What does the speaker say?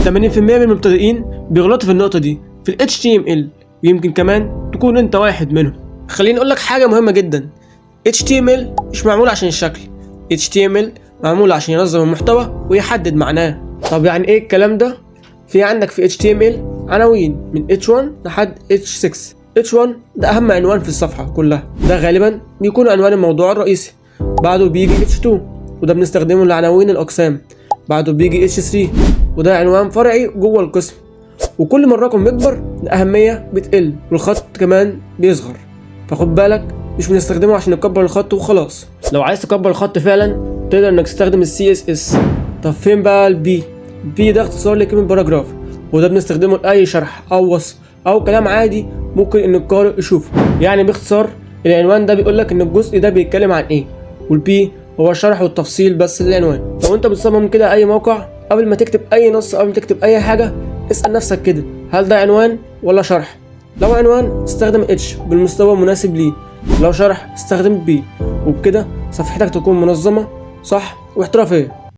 80% من المبتدئين بيغلطوا في النقطة دي في ال HTML، ويمكن كمان تكون انت واحد منهم. خليني اقول لك حاجة مهمة جدا، HTML مش معمول عشان الشكل، HTML معمول عشان ينظم المحتوى ويحدد معناه. طب يعني ايه الكلام ده؟ في عندك في HTML عناوين من H1 لحد H6. H1 ده أهم عنوان في الصفحة كلها، ده غالبا بيكون عنوان الموضوع الرئيسي. بعده بيجي H2 وده بنستخدمه لعناوين الأقسام. بعده بيجي H3 وده عنوان فرعي جوه القسم. وكل ما الرقم بيكبر الأهمية بتقل والخط كمان بيصغر، فخد بالك مش بنستخدمه عشان نكبر الخط وخلاص. لو عايز تكبر الخط فعلا تقدر انك تستخدم ال CSS. طب فين بقى ال P؟ P ده اختصار لكلمة paragraph، وده بنستخدمه لأي شرح أو وصف أو كلام عادي ممكن إن القارئ يشوفه. يعني باختصار العنوان ده بيقولك إن الجزء ده بيتكلم عن إيه، وال P هو الشرح والتفصيل بس للعنوان. لو أنت بتصمم كده أي موقع، قبل ما تكتب أي نص، قبل ما تكتب أي حاجة، اسأل نفسك كده: هل ده عنوان ولا شرح؟ لو عنوان استخدم H بالمستوى المناسب ليه، لو شرح استخدم P، وبكده صفحتك تكون منظمة صح واحترافية.